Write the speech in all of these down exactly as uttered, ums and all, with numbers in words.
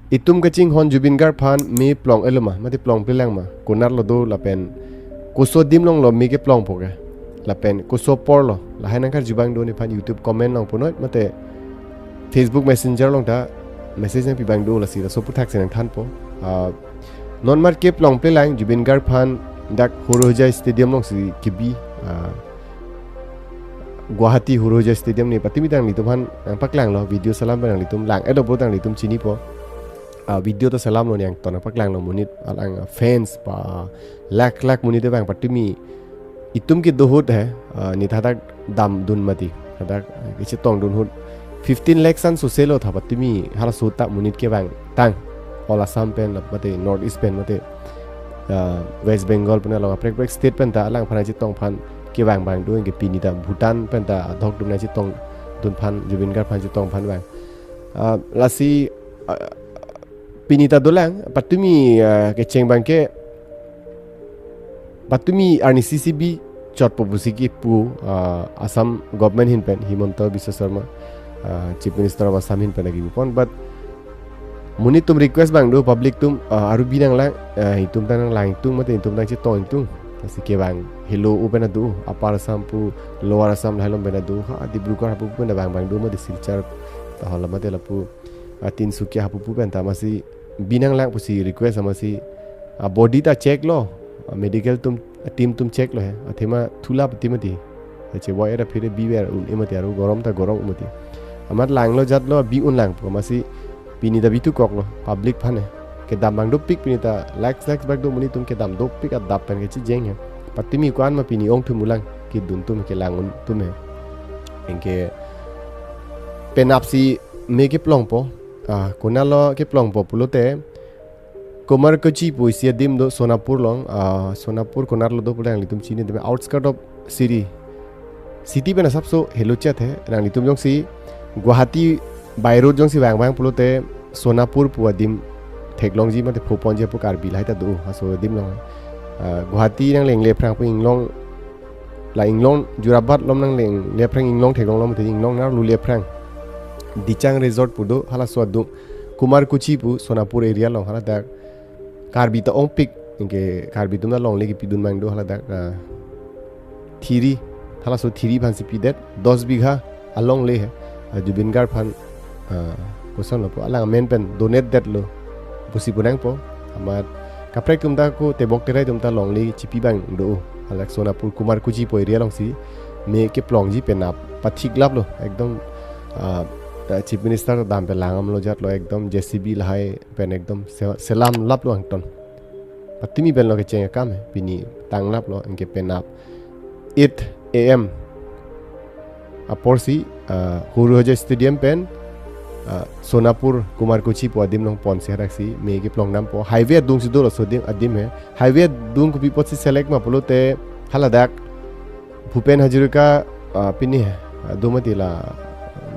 Itum kachinghon Zubeen Garg aphan me plong-etlo ma, mate plongplelang ma, konatlo do lapen koso adim along lo me keplongpo ke, lapen koso apor lo, lahai nangkarju abang do nephan YouTube comment along punoi, mate Facebook Messenger along ta message nangpi abang do, lasi laso aputhaksi nangthanpo. Ah, non mat keplongplelang Zubeen Garg aphan dak Horohoja Stadium alongsi kebi, ah, Guwahati Horohoja Stadium ni, patumi nanglitum aphan nangpaklanglo, video salam pen nanglitum lang-etlo pulote nanglitum chinipo. Ah, video ta salam lo, nangtum nangpaklanglo, monit alang, ah, fans pa lakh lakh monit abang patumi itum kedo ahut he, ah, ne hadak damdun mati. Hadak, ah, kachetongdun ahut fifteen lakhs an sose lo tha patumi halaso ta monit kevang tang. All Assam pen mate North East pen mate, ah, West Bengal pen along kaprek kaprek state pen ta alangphan chetong aphan kevang abang do, anke pini ta Bhutan pen ta adokdun nangchetongdun aphan, Zubeen Garg aphan chetong aphan abang. Ah, lasi, ah, pini ta dolang, patumi, ah, kecheng abang ke, patumi arnisi si bichotpo pusi kipu, ah, Assam government ahin pen, Himanta Biswa Sarma, ah, Chief Minister of Assam ahin pen lagi pon, but monit atum request abang do, public atum, ah, aru binanglang, ah, itum ta nanglang ingtung, mate itum ta nangchetong ingtung. Lasi kevang helo-o pen ado, Upper Assam pu, Lower Assam lahai along pen ado, ha, Dibrugarh hapu pen abang abang do, mate Silchar, ta hala mate lapu, ah, Tinsukia hapu pu pen ta, amatsi binanglang pusi request, amatsi, ah, body ta check lo, ah, medical atum, ah, team atum check lo he, athema thulap atum mati. Ache wai era phire biver un-e mati, aru gorom ta gorom mati. Amat langlo jatlo bi unlang pu, amatsi pini ta bitukoklo public aphan he. Kedam abang dopik pini ta, lakhs lakhs bak do monit atum kedam dopik, adap pen kechejeng he. Patumi ko-an ma pini ongthum ulang kedun atum, kelang un atum he. Anke penapsi me keplongpo, ah, konatlo keplongpo pulote, Kumarkuchi pu isi adim do Sonapur along, ah, Sonapur konatlo do pulang nanglitum chini, tame outskirt of city. City pen asapso helochet he, nanglitum jongsi Guwahati by road jongsi vang vang pulote Sonapur pu adim theklongji mate phoponji pu Karbi lahai ta do, halaso adim along. Ah, Guwahati nangleng le aphrang pu inglong, la inglong Jorabat along nangleng le aphrang inglong theklonglo mate inglong nerlu le aphrang Dichang Resort pu do, halaso adung Kumarkuchi pu Sonapur area along, haladak Karbi ta ongpik, anke Karbi atum ta longle kepidun abang do, haladak, ah, thiri, halaso thiri aphansi pidet, dos bigha alongle he, ah, Zubeen Garg aphan, ah, kosonlo pu, alang amen pen donate detlo pusi punangpo, amat kaprek atum ta ko tebok terai atum ta longle chipi abang do, haladak Sonapur Kumarkuchi pu area alongsi me keplongji, penap pathiklaplo, ekdom, ah, ah, Chief Minister dam pen lang-amlo jatlo, ekdom J C B lahai pen ekdom se-, selamlaplo angton. Patumi pen lo kecheng akam he, pini tanglaplo, anke penap eight A M aporsi, ah, Horohoja Stadium pen, ah, Sonapur Kumarkuchi pu adim along ponsi hadaksi me keplong dampo. Highway adungsi dolo laso adim, adim he. Highway adung kopi apotsi select ma pulote haladak Bhupen Hazarika, ah, pini he, ah, do mati la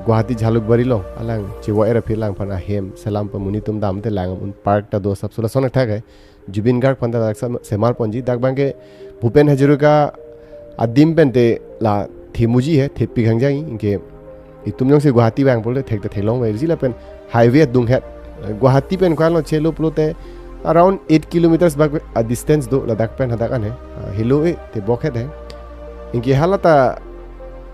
Guwahati Jhalukbari along, alang chevoi ra phir alangphan ahem selam pen monit atum dam te lang un, park ta do, asapso lason athak he. Zubeen Garg aphan ta dak sem-, semar ponji, dak abang ke Bhupen Hazarika adim pen te la themuji he, thepik hangjang, anke itum jongsi Guwahati vang pulote thek ta theklong verji lapen highway adung het. Guwahati pen ko-an lo chelo pulote around eight kilometers bak a distance do, ladak pen hadak an he. Ah, helo-e, tebok het he. Anke hala ta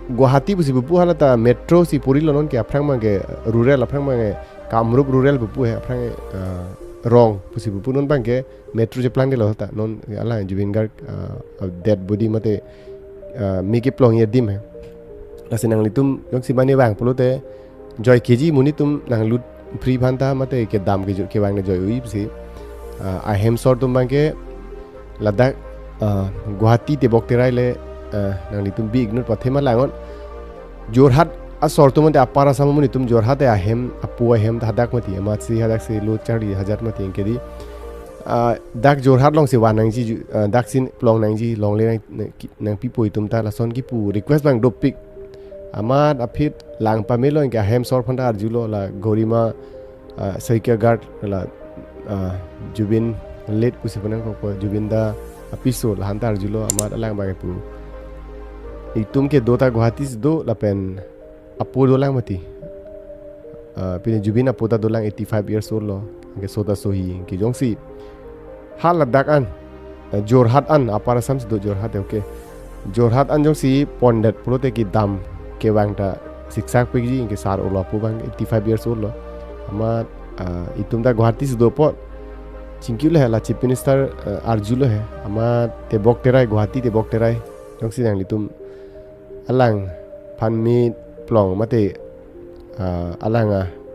Guwahati pusi pupu, hala ta metro si purilo, nonke aphrang abang ke rural, aphrang abang ke Kamrup rural pupu he, aphrang, ah, rong pusi pupu, non abang ke metro cheplang detlo ta, non ala Zubeen Garg, ah, dead body mate, ah, me keplongji adim he. Lasi nanglitum jongsi mane vang pulote joikeji, monit atum nanglut phri aphan ta mate kedam kejut kevang ne joi-ui pusi, ah, ahem asor atum abang ke ladak, ah, Guwahati tebok terai le, ah, nanglitum bi-iknot, athema lang-ot Jorhat asor atum mate Upper Assam amonit atum Jorhat ahem, apu ahem ta hadak mati, amatsi hadaksi lo charli hajar mati, anke di, ah, dak Jorhat alongsi van nangji, ju-, ah, daksi plong nangji, longle nang, nang, nangpipo itum ta, lason kipu request abang dopik. Amat aphi lang pamelo, anke ahem asor aphan ta arjulo, la Garima, ah, Saikia Ghat, la, ah, Zubeen late pusi punangkok, Zubeen da apiso, la aphan ta arjulo, amat alang abang kipu. Itum kedo ta Guwahati si do, lapen apo dolang mati. Ah, pini Zubeen apo ta dolang, eighty five years old lo. Anke so ta so hi, anke jongsi ha Ladakh an, eh, Jorhat an, Upper Assam si do Jorhat, okay. Jorhat an jongsi pondet pulote kedam kevang ta siksak pikji, anke sar olo apu abang eighty five years old lo. Amat, ah, itum ta Guwahati si do apot chingki lo he, la Chief Minister, eh, arjulo he. Amat Tebok Terai, Guwahati Tebok Terai jongsi nanglitum alangphan me plong mate, ah, alang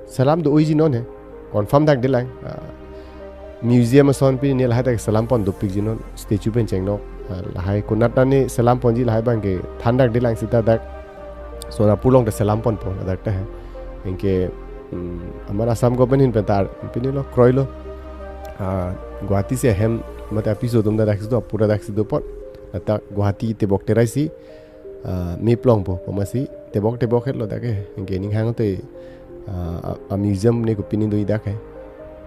aselam do-oiji non he. Confirm dakdelang, ah, museum ason pine lahai ta selam pon dopikji non, statue pen chengnok, ah, lahai konat nane selam ponji lahai abangke than dakdelang seta dak Sonapur along ta selam ponpo ladak ta he. Anke, mm, amat Assam government ahin pen ta pine lo, kroilo. Ah, Guwahati si ahem mate apiso atum ta daksi do, apu ta daksi do apot. Ladak Guwahati Tebok Terai si, ah, me plongpo, pu amatsi Tebok Tebok het lo dak he. Anke ning hang te, ah, a, a museum ne kopine do-i dak he.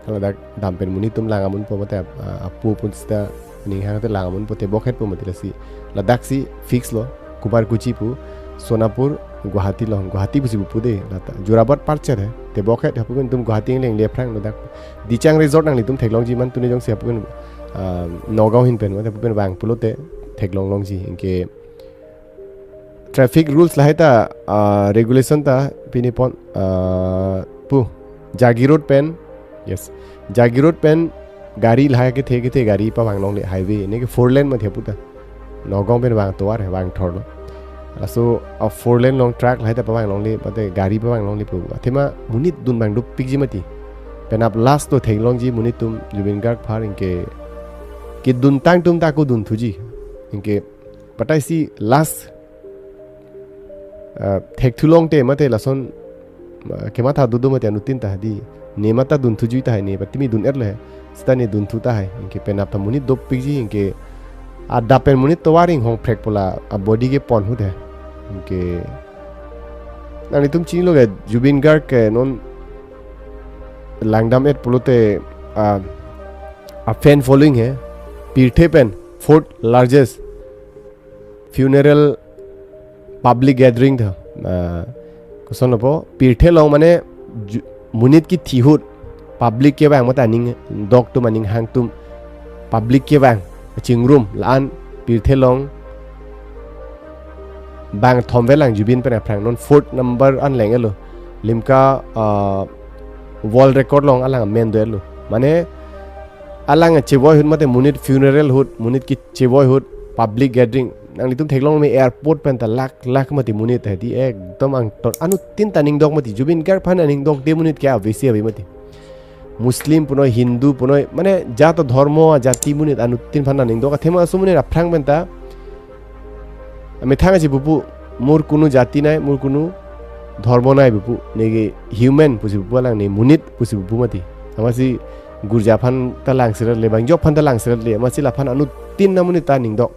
Ladak dam pen monit atum lang amunpo mate, ah, apu pu seta ning hang te lang amunpo, Tebok hetpo mati lasi. Ladak si fix lo, Kumarkuchi pu, Sonapur, Guwahati along, Guwahati pusi pu de, lata Jorabat parchet he, Tebok het, hapu pen itum Guwahati leng le aphrang ladak. Dichang Resort nanglitum theklongji man tuni jongsi hapu pen, ah, Nagaon ahin pen, mate hapu pen vang pulote theklong longji, anke traffic rules lahai ta, ah, regulation ta pine pon, ah, pu, Jagiroad pen, yes, Jagiroad pen gari lahai kethe kethe gari pavang longle, highway ne ke four lane mati hapu ta. Nagaon pen vang tovar he, vang thorlo. Laso a four lane along truck lahai ta pavang longle, mate gari pavang longle pu. Athema monit dun abang dopikji mati. Penap last to theklongji monit atum Zubeen Garg aphan, anke kedun tang atum ta ako dunthuji. Anke patai si last, ah, thekthu longte mate lason, ah, kematha dodo mate anuttin ta hedi. Ne mata dunthuji tahai, ne patimi dun-et lo he. Seta ne dunthu tahai. Anke penap ta monit dopikji, anke adap pen monit tovar inghong phrek pu la a body ke pon ahut he. Anke nanglitum chinilo ke Zubeen Garg ke non langdam-et pulote, ah, a fan following he. Pirthe pen fourth largest funeral public gathering tha. Ah, koson lo pu, pirthe along mane ju-, monit kethi ahut public kevang mate aning dok atum, aning hang atum public kevang chingrum la-an pirthe along bang thomve lang Zubeen pen aphrang, non fourth number an leng-et lo. Limca, ah, world record along alang amen do-et lo. Mane alang chevoi ahut mate monit funeral ahut, monit kechevoi ahut public gathering. Nanglitum theklong me airport pen ta lakh lakh mati monit hedi, ekdom angton anuttin ta aning dok mati. Zubeen Garg aphan aning dokde monit ke avesi ave mati. Muslim punoi, Hindu punoi, mane jat dhormo, jati monit anuttin aphan aning dok. Athema aso monit aphrang pen ta amethang si pupu, "Mur kunu jati nai, mur kunu dhormo nai," pupu. Ne ke human pusi pupu, alang ne monit pusi pupu mati. Amatsi gurja aphan ta langselet le, bang jok aphan ta langselet le, amatsi laphan anuttin amonit ta aning dok.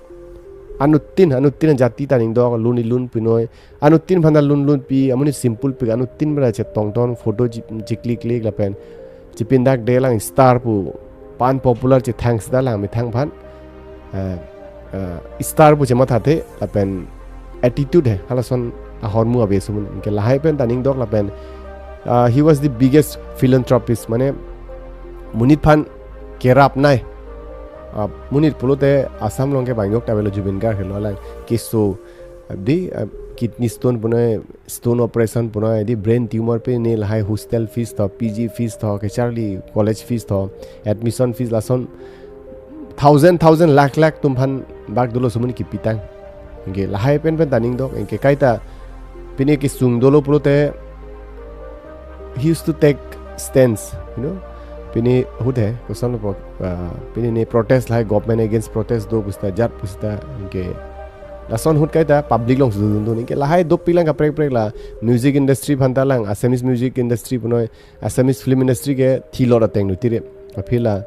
Anuttin, anuttin jati ta aning dok, lun ilun punoi. Anuttin aphan ta lun lun pi, amonit simple pi, anuttin aphan ta chetongton, photo chi-, chiklik klik lapen chepindak de lang star pu, pan popular chethang seta lang methang aphan, eh, eh, star pu chemathathe lapen attitude he, halason ahormu ave aso amonit. Anke lahai pen ta aning dok lapen, ah, he was the biggest philanthropist, mane monit aphan kerap nai. Ah, monit pulote Assam along ke bang jok ta avelo, Zubeen Garg helo, alang keso, ah, di, ah, kidney stone punoi, stone operation punoi, di brain tumor pen ne lahai hostel fees tho, P G fees tho, kecharli college fees tho, admission fees, lason thousand thousand, lakh lakh atum aphan bak dolo aso amonit kepitang. Anke lahai pen pen ta aning dok, anke kaita pine kesung dolo pulote he used to take stance, you know. Pine ahut he, koson lo pu, ah, pine ne protest lahai, government against protest do pu seta, jat pu seta, anke lason ahut kaita public along si dunthu, anke lahai dopik lang kaprek prek, la music industry aphan ta lang, Assamese music industry punoi, Assamese film industry ke thilot ateng nutire. Aphi la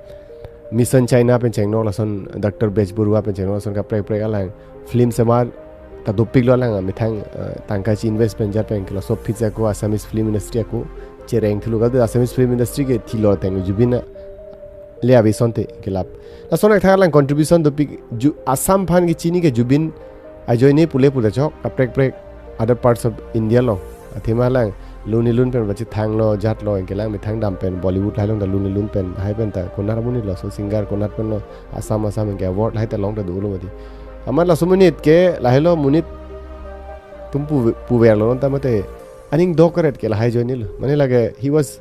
Mission China pen chengnok, lason Doctor Bej Baruah pen chengnok, lason kaprek prek alang film semar ta dopik lo, alang methang, eh, tangka chi-invest pen jat pen ke laso aphi si ako Assamese film industry ako chereng thulu, kado Assamese film industry ke thilot ateng Zubeen le ave asonte kelap. Lason athak alang contribution dopik, Zu-, Assam aphan kechini ke Zubeen ajoine pule pule chok, kaprek prek other parts of India along. Athema alang Lun Ilun pen bachi thanglo, jatlo, anke alang methang dam pen Bollywood lahai along ta Lun Ilun pen, lahai pen ta konat amonit lo, so singer konat pen lo, Assam, Assam, anke award lahai ta long ta dolo mati. Amat laso monit ke, lahai lo monit atum pu, puverlo non ta mate, aning dokret ke lahai ajoine lo. Mane lake, he was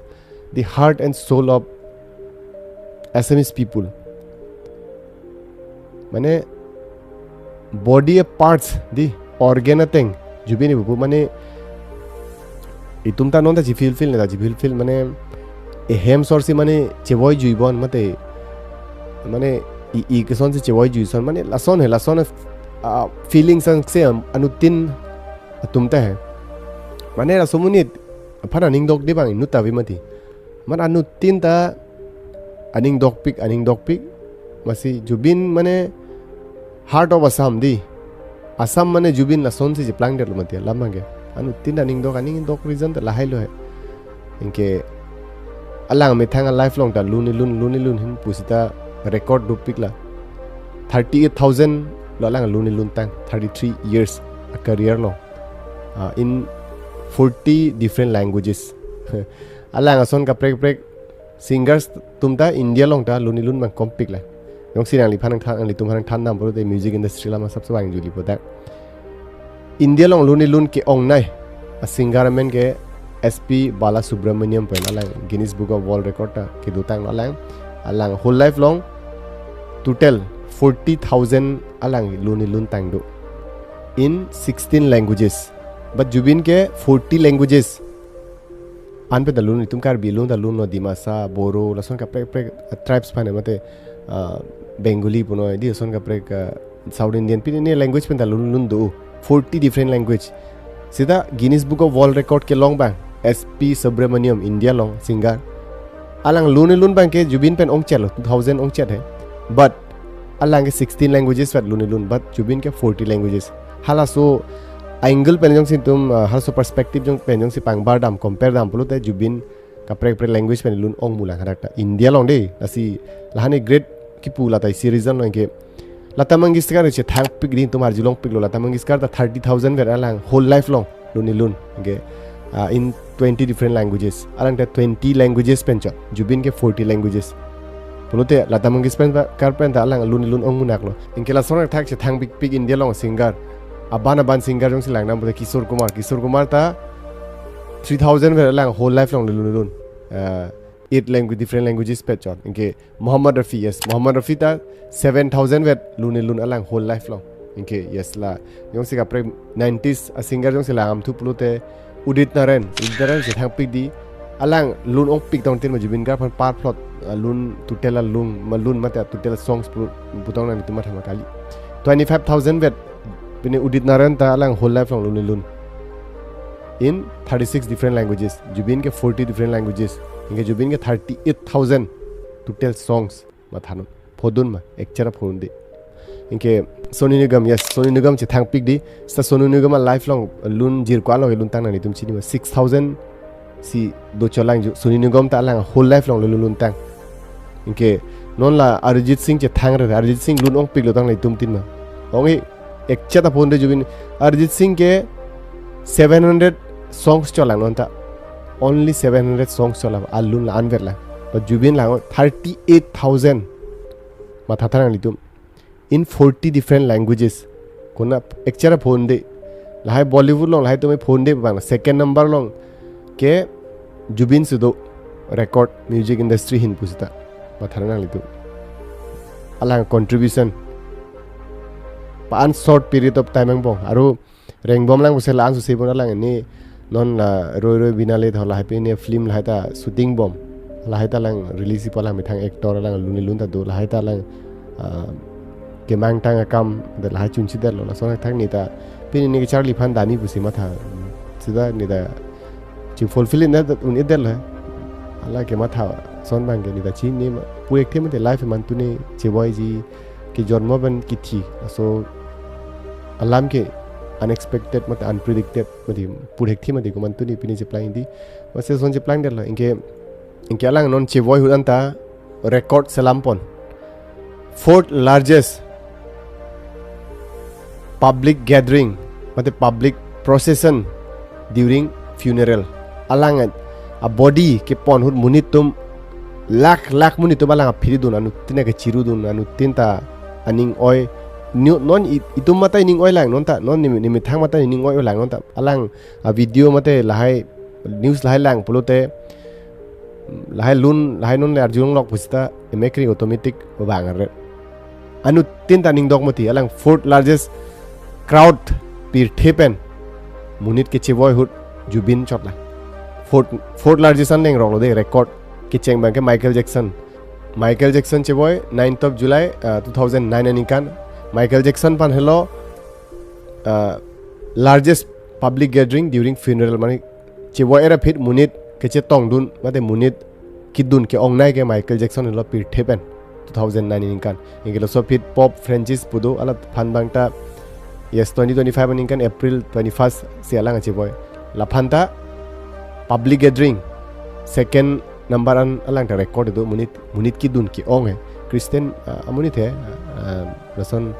the heart and soul of Assamese people. Mane, body a parts, the organ ateng, Zubeen ibu pu, mane, itum ta non ta chifilfil ne ta chifilfil, mane, ehem sor si, mane, chevoi jui bon mate, mane, i, i keson si chevoi jui son, mane, lason he, lason he, ah, feelings an se am, anuttin atum ta he. Mane, laso monit aphan aning dokde abang inut ta ave mati. Amat anuttin ta aning dokpik, aning dokpik. Masi Zubeen mane heart of Assam di. Assam mane Zubeen, lason si cheplangdetlo mati alam abangke. Anuttin ta aning dok, aning dok reason ta lahai lo he. Anke alang methang a life along ta Lun Ilun, Lun Ilun ahin pusita record dopik la. Thirty-eight thousand lo alang Lun Ilun tang, thirty-three years a career lo. Ah, in forty different languages. Alang ason kaprek kaprek singers atum ta India along ta Lun Ilun abang kompik la. Jongsi nangliphan nangthan, nanglitum aphan nangthan dam pulote music industry alam asap so abang juli pudak. India along Lun Ilun ke-ongnei a singer amen ke S P Balasubramaniam pen, alang Guinness Book of World Record ta kedotang lo alang. Alang whole life along total forty thousand alang Lun Ilun tang do in sixteen languages. But Zubeen ke forty languages. An pen ta lun, itum Karbi along ta lun lo, Dimasa, Boro, lason kaprek kaprek, uh, tribes aphan mate, uh, Bengali punoi, di lason kaprek, uh, South Indian, pini ne language pen ta lun lun do, forty different language. Sita Guinness Book of World Record kelong abang, S P Subramaniam, India along singer. Alang Lun Ilun abangke Zubeen pen ongchet lo, two thousand ongchet he. But alang ke sixteen languages vet Lun Ilun, but Zubeen ke forty languages. Halaso angle pen jongsi itum, uh, halaso perspective jong pen jongsi pangbar dam, compare dam pulote Zubeen kaprek kaprek language pen lun ong mulang hadak ta. India along de, lasi lahai ne great kipu lata isi reason lo anke. Lata Mangeshkar chethangpik di, itum arjulongpiklo, Lata Mangeshkar ta thirty thousand vet alang whole life along Lun Ilun. Anke, ah, in twenty different languages. Alang ta twenty languages pen chot. Zubeen ke forty languages. Pulote Lata Mangeshkar pen ta alang Lun Ilun ong munak lo. Anke lason athak chethangpikpik India along singer. Aban aban singer jongsi lang dam pulote Kishore Kumar. Kishore Kumar ta three thousand vet alang whole life along Lun Ilun. Ah, eight language, different languages pen chot. Anke Mohammad Rafi, yes. Mohammad Rafi ta seven thousand vet Lun Ilun alang whole life along. Anke, yes la. Jongsi kaprek nineties a singer jongsi lang dam thu pulote Udit Narayan. Udit Narayan chethangpik di. Alang lun ongpik tangtin ma Zubeen Garg aphan par plot, uh, lun total a lun, ma lun mate total songs pu, putong nang itum matha ma kali. Twenty-five thousand vet pini Udit Narayan ta alang whole life along Lun Ilun. In thirty-six different languages. Zubeen ke forty different languages. Anke Zubeen ke thirty-eight thousand total songs. Mathanon. Phodun ma, ekchara phodun de. Anke Sonu Nigam, yes, Sonu Nigam chethangpik di. Sita Sonu Nigam a life along lun jirko alo lun tang nang itum chini ma, six thousand si do cholang ju. Sonu Nigam ta alang whole life along lun lun tang. Anke non la Arijit Singh chethangre, Arijit Singh lun ongpiklo tang nang itum tin ma. Ong-e ekchara phodun de Zubeen. Arijit Singh ke seven hundred songs cholang non ta. Only seven hundred songs cholang, alun la anvet la. But Zubeen lang thirty-eight thousand. Matha tha nang itum. In forty different languages. Konat ekchara phodun de. Lahai Bollywood along, lahai atum phodun de abang. Second number along ke Zubeen si do record music industry ahin pusita. Matha tha nang itum. Alang contribution. Pa-an short period of time angbong. Aru rengbom lang pusi la-an susi pon alang ne non la Roi Roi Bina Le tho lahai pini film lahai ta shooting bom. Lahai ta alang release ipo, alang methang actor alang Lun Ilun ta do, lahai ta alang, ah, kemangtang akam de lahai chunchidetlo, lason athak ne ta pini ne kecharli aphan dami pusi matha. Sita ne ta chi fulfill ne un-edetlo. Hala kematha ason abangke ne ta chini ma, pu ekthe mate life mantu ne chevoiji, ke jonmo pen kithi. So alam ke unexpected mate unpredicted mate, pu ekthe mate ko mantu ne pini cheplang di. Masi ason cheplangdetlo. Anke, anke alang non chevoi ahut anta record selam pon. Fourth largest public gathering mate public procession during funeral. alang a body kepon ahut monit atum lakh lakh monit atum alang aphi dun, anuttin ta kechirudun, anuttin ta aning oi. Ni non i- itum mate ning oi lang non ta, non nimi- nimethang mate ning oi lang non ta. Alang a video mate lahai news lahai lang pulote lahai lun lahai non le arjulong lok pusita emekri automatic bang arre. Anuttin ta aning dok mati, alang fourth largest crowd pirthe pen monit kechevoi ahut Zubeen chot lang. Fourth fourth largest an lengrok lo de, record kecheng abang ke Michael Jackson. Michael Jackson chevoi ninth of July, uh, two thousand nine aningkan. Michael Jackson aphan helo uh, largest public gathering during funeral, mane chevoi-er aphi monit kechetongdun mate monit kedun ke-ongnei ke Michael Jackson helo pirthe pen two thousand nine aningkan. Anke laso aphi Pope Francis pu do, alaphan abang ta, yes, twenty twenty-five aningkan April twenty-first si alang chevoi. Laphan ta public gathering second number an alang ta record do, monit monit kedun ke-ong he. Christian, ah, amonit he, ah, lason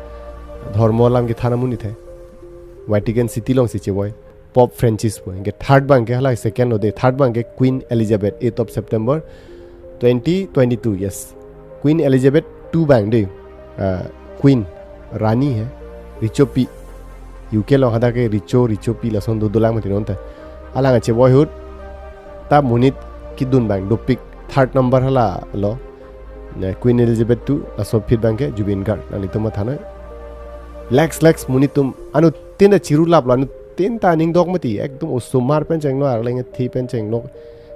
dhormo alam kethan amonit he. Vatican City alongsi chevoi Pope Francis pu. Anke third abang ke hala second lo de, third abang ke Queen Elizabeth, eighth of September twenty twenty-two, yes. Queen Elizabeth two abang de, ah, Queen, Rani he, Richopi. U K along hadak ke Richo, Richopi lason dodolang mati non ta. Alang chevoi ahut ta monit kedun abang dopik, third number hala lo. Ne Queen Elizabeth two, laso aphi abang ke Zubeen Garg, nanglitum matha noi. Lakhs lakhs monit atum, anuttin ta chirulap lo, anuttin ta aning dok mati, ekdom osomar pen chenglo, arleng thi pen chenglo,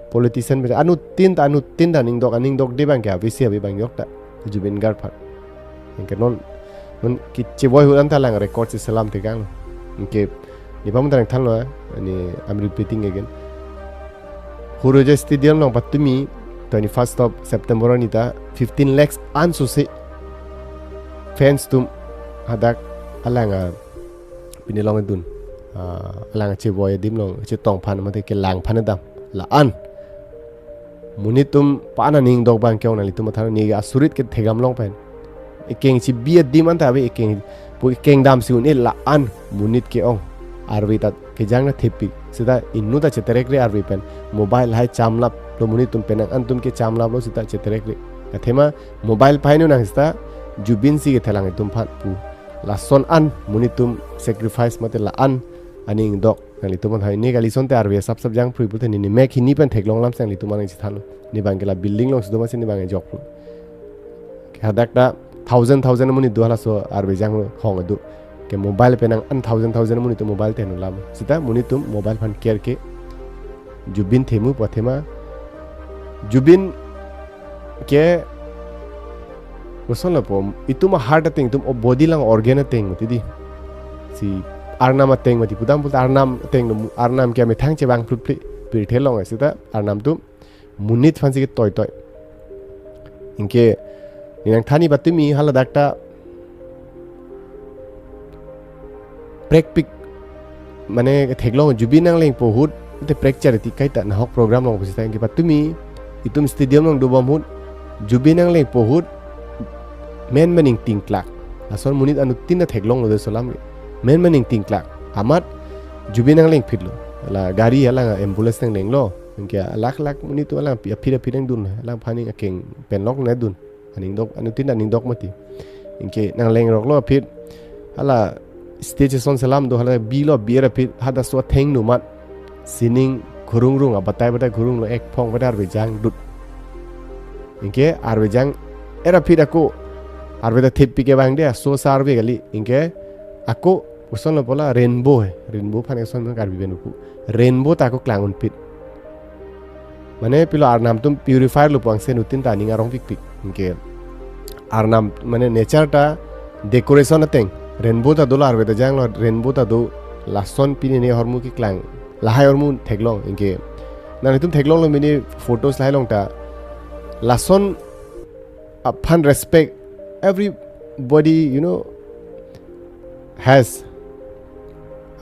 politician pen, anuttin ta, anuttin ta aning dok, aning dokde abang ke avesi ave abang yok ta Zubeen Garg aphan. Anke non, non kechevoi ahut anta alang record si selam tekang. Anke nephan ta nangthanlo, ani, I'm repeating again. Horoja Stadium along patumi twenty-first of September arni ta fifteen lakhs an sose fans atum hadak alang a pini along dun, ah, alang chevoi adim along chetong aphan mate kelang aphan dam la-an. Monit atum pa-an aning dok abang ke-ong, nanglitum matha noi, ne asurit ke thegam long pen. Ekeng chibi adim anta ave, ekeng pu ekeng damsi un-e la-an monit ke-ong. Arve ta kejang ta thepik. Seta inut ta cheterekre arve pen. Mobile hai chamlap lo monit atum, penang an atum ke chamlap lo seta cheterekre. Athema mobile pai nu nang seta Zubeen si kethelang itum aphan pu. Lason an monit atum sacrifice mate la-an aning dok. Nanglitum aphan ne kali asonte arve sap sap jangphru pulote ne, ne mek hini pen theklong lam si nanglitum aphan nangchethanlo. Ne abang ke la building alongsi do masi ne abang jokphru. Ke hadak ta thousand thousand monit do halaso arve janglo hong do. Ke mobile penang an thousand thousand monit atum mobile te no lam. Seta monit atum mobile aphan care ke Zubeen themu pu athema. Zubeen ke koson lapu, itum a heart ateng, itum a body along organ ateng mati di. Si arnam ateng mati, pudam pulote arnam ateng lo, arnam ke amethang chevang phruphri, pirthe along seta arnam atum monit aphansi ketoi toi. Anke ne nangthan ni patumi hala dak ta prekpik, mane theklong Zubeen nanglengpo ahut te prek chariti kaita nahok program along pusita, anke patumi itum stadium along dobom ahut Zubeen nanglengpo ahut men mening tingklak. Lason monit anuttin ta theklonglo de solam ke. Men mening tingklak. Amat Zubeen nanglengphitlo. La gari alang ambulance nanglenglo. Anke lakh lakh monit atum alang aphi aphi nangdun. Alangphan aning akeng penlok nangdun. Aning dok, anuttin aning dok mati. Anke nanglengroklo aphi. Hala stage ason selam do, hala bilo bir aphi, hadak so athengno amat sining khurungrung, abatai batai khurunglo, ekphong batai arve jangdut. Anke arve jang-er aphi ako arve ta thepik ke abang de, aso sa arve kali. Anke ako koson lapu la rainbow he, rainbow aphan koson abang Karbi pen pu. Rainbow ta ako klang unphit. Mane pilo arnam atum purifier lo pu angse anuttin ta aning arong pikpik. Anke arnam mane nature ta decoration ateng. Rainbow ta dolo, arve ta janglo, rainbow ta do, lason pini ne ahormu keklang. Lahai ahormu theklong, anke nanglitum theklonglo mini photos lahai along ta. Lason aphan respect, everybody, you know, has,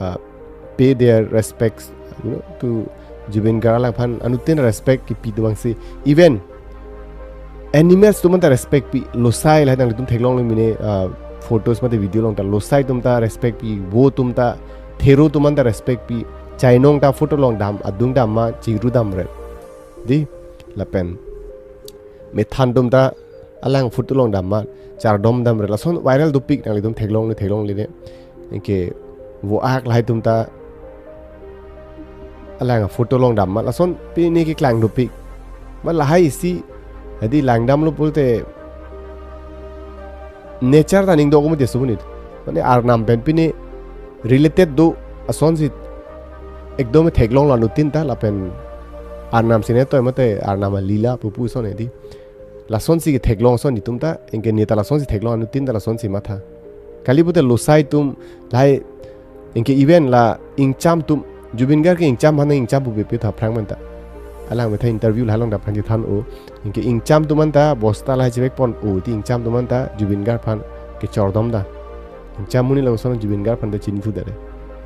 uh, pay their respects, you know, to Zubeen Garg, alangphan anuttin respect kipi do abangsi. Even animals atum anta respect pi, losai lahai nanglitum theklonglo mini, uh, photos mate video along ta, losai atum ta respect pi, vo atum ta, thero atum anta respect pi, Chainong ta foot along dam, adung dam ma, chiru damret. Di, lapen. Methan atum ta alang foot along dam ma, chardom damret. Lason viral dopik nanglitum theklongle, theklongle ne. Anke vo-ak lahai atum ta alang foot along dam ma, lason pine keklang dopik. Ma lahai isi, hadi langdamlo pulote nature ta aning do-ok mati supunit. Mane Arnam pen pine related do asonsi ekdom theklonglo anuttin ta lapen Arnam sine toy mate Arnam alila pupu ason hadi. Lasonsi ketheklong ason itum ta, anke ne ta lasonsi theklong, anuttin ta lasonsi matha. Kali pulote losai atum lahai, anke even la ingcham atum, Zubeen Garg ke ingcham aphan ingcham pu bepe tha aphrang manta. Alang metha interview lahai along ta aphrang chethan-o. Anke ingcham atum anta bosta lahai chevek pon-o ti ingcham atum anta Zubeen Garg aphan kechordom ta. Ingcham amonit lapuson Zubeen Garg aphan ta chinithu dare.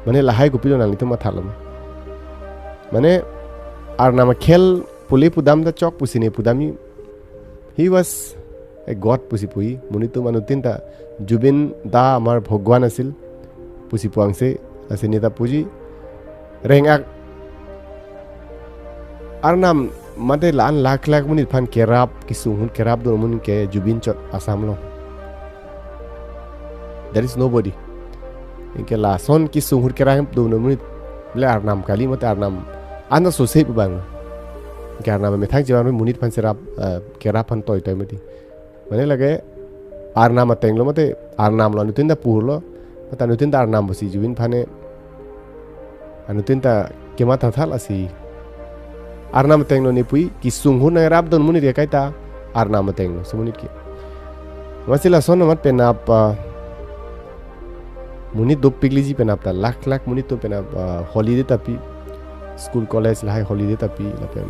Mane lahai kopilo nanglitum mathalo ma. Mane Arnam akhel pule pudam ta chok pusi ne pudamji. He was a god pusi puji. Monit atum anuttin ta Zubeen da amar Bhagwan asil pusi puangse, lasi ne ta puji. Reng-ak Arnam mate la-an lakh lakh monit aphan kerap, kesung ahut kerapdun amonit ke Zubeen chot Assam along. There is nobody. Anke lason kesung ahut kerapdun amonit le Arnam kali mate Arnam anta sose pu abang. Anke Arnam amethang chevan monit aphan serap, eh, kerap aphan toy toy mati. Mane lake Arnam atenglo mate Arnamlo anuttin ta purlo. Mate anuttin ta Arnam pusi Zubeen aphan ne anuttin ta kematha thal asi. Arnam atenglo ne puji, kesung ahut nangrapdun monit ke kaita Arnam atenglo, so monit ke. Amatsi lason amat penap, ah, monit dopikleji penap ta, lakh lakh monit atum penap, ah, holiday ta pi, school college lahai holiday ta pi, lapen,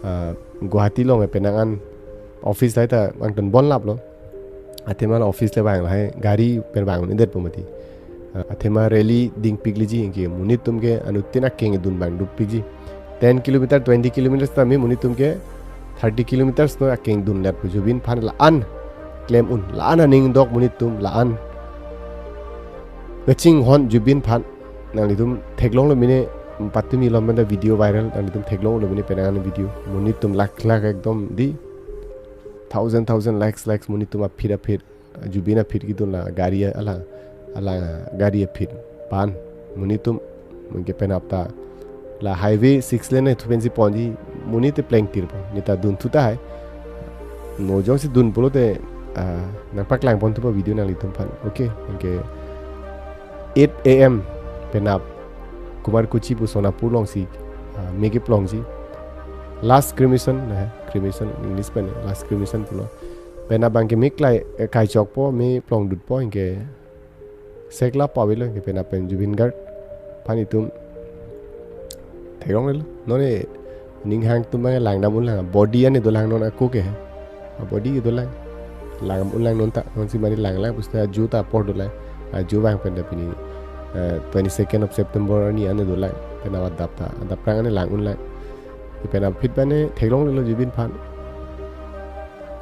ah, Guwahati along penang an office lahai ta angton bon laplo. Athema office le vang lahai, gari pen vang-un-edet pu mati. Ah, athema rally dingpikleji, anke monit atum ke anuttin akeng dun abang dopikji. Ten kilometer, twenty kilometers ta me monit atum ke thirty kilometers no akeng dunlet pu Zubeen aphan la-an klem-un, la-an aning do-ok monit atum, la-an kachinghon Zubeen aphan. Nanglitum theklonglo mine, patumi lom mane video viral, nanglitum theklonglo mine penang an video. Monit atum lakh lakh ekdom di, thousand thousand, lakhs lakhs monit atum aphit aphit, Zubeen aphit kedun la gari ala, ala gari aphit pen monit atum, anke penap ta la highway six lane thu pensi ponji, monit te plengtirpo, ne ta dunthu tahai. Mo jongsi dun pulote, ah, nangpaklang ponthupo video nanglitum aphan. Okay, anke eight A M penap Kumarkuchi pu Sonapur alongsi, ah, me keplongji. Last cremation, na, cremation English pen, last cremation pulo. Penap abang ke me klai, eh, kaichokpo, me plongdutpo, anke sekla pavelo, anke penap pen Zubeen Garg aphan itum theklonglelo. Non ne ninghang atum abang langdam unlang, body an dolang non ako ke. Body ke dolang. Langdam unlang non ta, nonsi mane langlang pusi ta ajo ta apor dolang. Ajo abang pen ta pini, eh, twenty-second of September arni an dolang. Penap adap ta, adap rang an lang unlang. Anke penap aphi mane theklonglelo Zubeen aphan.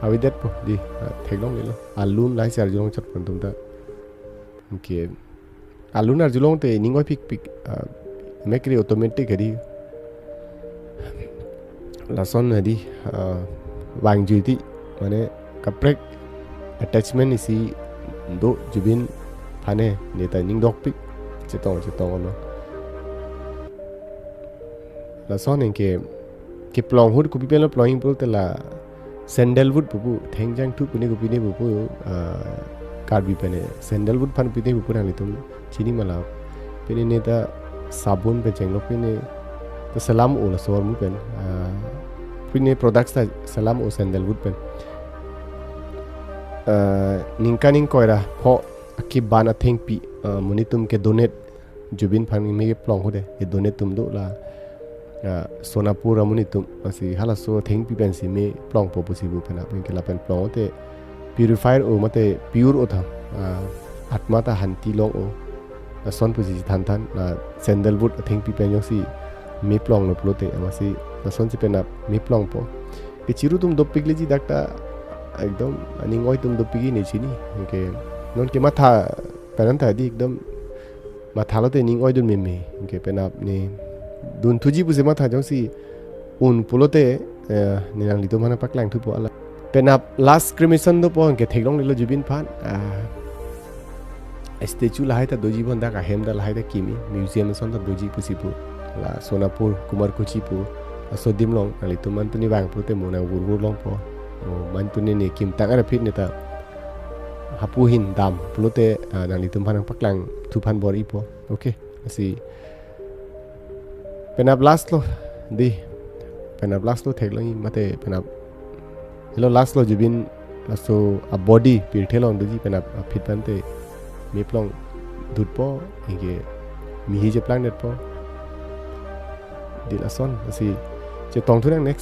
Avedetpo di, ah, theklonglelo. Alun lahai si arjulong chot pon atum ta. Anke alun arjulong te ning oipikpik, ah, mekri automatic hadi. Lason hadi, ah, vangjui ti, mane kaprek attachment isi do Zubeen aphan, ne ta ning dokpik, chetong chetonglo. Lason anke keplong ahut kopi penlo plongji pulote la sandalwood pupu, thengjang thu pine kopine pupu, ah, Karbi pen sandalwood aphan pine pupu nanglitum chini ma la. Pine ne ta sabun pen chenglo, pine ta selam-o laso armu pen, ah, pine products ta selam-o sandalwood pen. Ah, ningkan ingkoi ra pho akeban athengpi, ah, monit atum ke donate, Zubeen aphan me keplong ahut te ke donate atum do la, ah, Sonapur amonit atum, lasi halaso athengpi pensi me plongpo pusi pu penap, anke lapen plong ahut te purifier-o mate pure-o tha, ah, atma ta hanti long-o. Lason pusi thanthan, la sandalwood athengpi pen jongsi me plonglo pulote, amatsi lasonsi penap me plongpo. Kechiru atum dopikleji dak ta, ekdom aning oi atum dopikji ne chini. Anke non kematha pen an ta di ekdom matha lote ning oidun meme. Anke penap ne dunthuji pusi matha jongsi un pulote, eh, ne nanglitum aphan paklang thupo ala. Penap last cremation dopo, anke theklonglelo Zubeen aphan. Ah, statue lahai ta doji bon, dak ahem ta lahai ta kimi, museum ason ta doji pusi pu. La Sonapur, Kumarkuchi pu aso adim along, nanglitum mantu ne vang pulote mo nang vurvur longpo. O, mantu ne ne kim tang ara phit ne ta hapu ahin dam pulote, ah, nanglitum aphan paklang thu aphan bor-ipo. Okay, lasi penap last lo, dei. Penap last lo theklongji, mate penap, helo last lo Zubeen laso a-body pirthe along doji, penap aphi tangte mip along dutpo, anke mihi cheplangdetpo. Dei lason, lasi chetong thunang next.